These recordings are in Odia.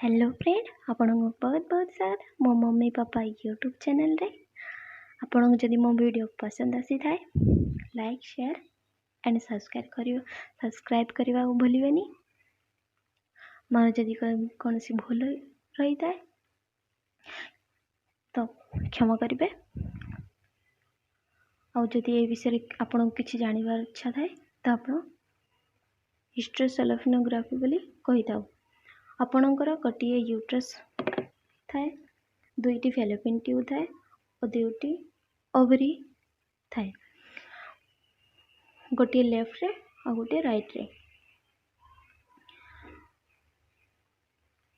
ହ୍ୟାଲୋ ଫ୍ରେଣ୍ଡ, ଆପଣଙ୍କୁ ବହୁତ ବହୁତ ସ୍ୱାଗତ ମୋ ମମ୍ମି ପାପା ୟୁଟ୍ୟୁବ୍ ଚ୍ୟାନେଲ୍ରେ। ଆପଣଙ୍କୁ ଯଦି ମୋ ଭିଡ଼ିଓ ପସନ୍ଦ ଆସିଥାଏ, ଲାଇକ୍, ସେୟାର ଆଣ୍ଡ ସବସ୍କ୍ରାଇବ୍ କରିବାକୁ ଭୁଲିବେନି। ମୋର ଯଦି କୌଣସି ଭୁଲ ରହିଥାଏ ତ କ୍ଷମା କରିବେ। ଆଉ ଯଦି ଏ ବିଷୟରେ ଆପଣଙ୍କୁ କିଛି ଜାଣିବାର ଇଚ୍ଛା ଥାଏ, ତ ଆପଣ ହିଷ୍ଟେରୋସାଲପିଙ୍ଗୋଗ୍ରାଫି ବୋଲି କହିଥାଉ। ଆପଣଙ୍କର ଗୋଟିଏ ୟୁଟ୍ରସ୍ ଥାଏ, ଦୁଇଟି ଫେଲୋପିନ୍ ଟ୍ୟୁବ୍ ଥାଏ ଓ ଦୁଇଟି ଓଭରି ଥାଏ, ଗୋଟିଏ ଲେଫ୍ଟରେ ଆଉ ଗୋଟିଏ ରାଇଟ୍ରେ।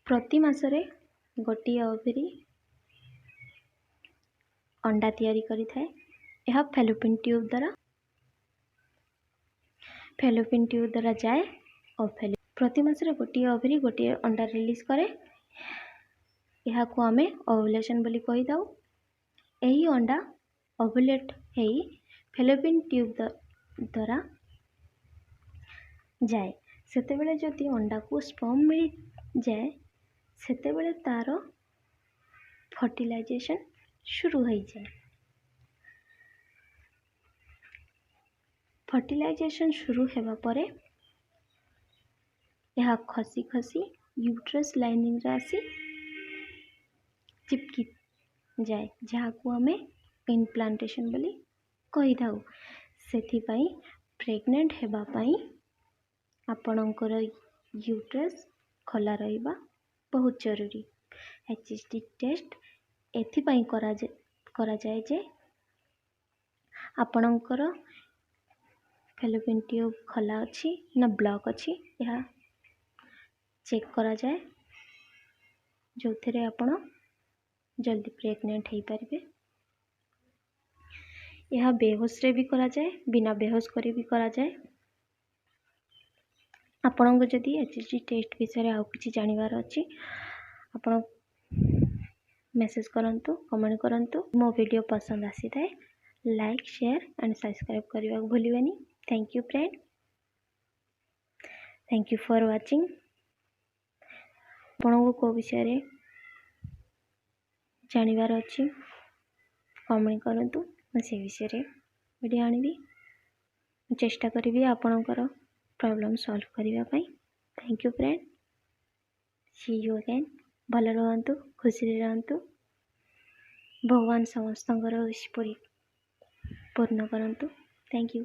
ପ୍ରତି ମାସରେ ଗୋଟିଏ ଓଭରି ଅଣ୍ଡା ତିଆରି କରିଥାଏ। ଏହା ଫେଲୋପିନ୍ ଟ୍ୟୁବ୍ ଦ୍ୱାରା ଯାଏ ଓ ପ୍ରତି ମାସରେ ଗୋଟିଏ ଓଭରି ଗୋଟିଏ ଅଣ୍ଡା ରିଲିଜ୍ କରେ। ଏହାକୁ ଆମେ ଓଭୁଲେସନ୍ ବୋଲି କହିଥାଉ। ଏହି ଅଣ୍ଡା ଓଭୁଲେଟ୍ ହେଇ ଫେଲୋପିନ୍ ଟ୍ୟୁବ୍ ଦ୍ୱାରା ଯାଏ। ସେତେବେଳେ ଯଦି ଅଣ୍ଡାକୁ ସ୍ପର୍ମ ମିଳିଯାଏ, ସେତେବେଳେ ତା'ର ଫର୍ଟିଲାଇଜେସନ୍ ଶୁରୁ ହୋଇଯାଏ। ଫର୍ଟିଲାଇଜେସନ୍ ଶୁରୁ ହେବା ପରେ ଏହା ଖସି ଖସି ୟୁଟ୍ରସ୍ ଲାଇନିଂରେ ଆସି ଚିପକି ଯାଏ, ଯାହାକୁ ଆମେ ଇନପ୍ଲାଣ୍ଟେସନ୍ ବୋଲି କହିଥାଉ। ସେଥିପାଇଁ ପ୍ରେଗନେଣ୍ଟ ହେବା ପାଇଁ ଆପଣଙ୍କର ୟୁଟ୍ରସ୍ ଖୋଲା ରହିବା ବହୁତ ଜରୁରୀ। ଏଚ୍ ଏସ୍ ଜି ଟେଷ୍ଟ ଏଥିପାଇଁ କରାଯାଏ ଯେ ଆପଣଙ୍କର ଫେଲୋପିନ୍ ଟ୍ୟୁବ୍ ଖୋଲା ଅଛି ନା ବ୍ଲକ୍ ଅଛି, ଏହା ଚେକ୍ କରାଯାଏ, ଯେଉଁଥିରେ ଆପଣ ଜଲ୍ଦି ପ୍ରେଗନେଣ୍ଟ ହେଇପାରିବେ। ଏହା ବେହୋସରେ ବି କରାଯାଏ, ବିନା ବେହୋସ କରି ବି କରାଯାଏ। ଆପଣଙ୍କୁ ଯଦି ଏଚ୍ ଏସ୍ ଜି ଟେଷ୍ଟ ବିଷୟରେ ଆଉ କିଛି ଜାଣିବାର ଅଛି, ଆପଣ ମେସେଜ୍ କରନ୍ତୁ, କମେଣ୍ଟ କରନ୍ତୁ। ମୋ ଭିଡ଼ିଓ ପସନ୍ଦ ଆସିଥାଏ, ଲାଇକ୍, ସେୟାର ଆଣ୍ଡ ସବସ୍କ୍ରାଇବ୍ କରିବାକୁ ଭୁଲିବେନି। Thank you friend, thank you for watching. ଆପଣଙ୍କୁ କେଉଁ ବିଷୟରେ ଜାଣିବାର ଅଛି, କମେଣ୍ଟ କରନ୍ତୁ। ମୁଁ ସେ ବିଷୟରେ ଭିଡ଼ିଓ ଆଣିବି। ମୁଁ ଚେଷ୍ଟା କରିବି ଆପଣଙ୍କର ପ୍ରୋବ୍ଲେମ୍ ସଲ୍ଭ କରିବା ପାଇଁ। Thank you friend, see you again. ଭଲ ରୁହନ୍ତୁ, ଖୁସିରେ ରୁହନ୍ତୁ। ଭଗବାନ ସମସ୍ତଙ୍କର ୱିଶ୍ ପୂର୍ଣ୍ଣ କରନ୍ତୁ। Thank you.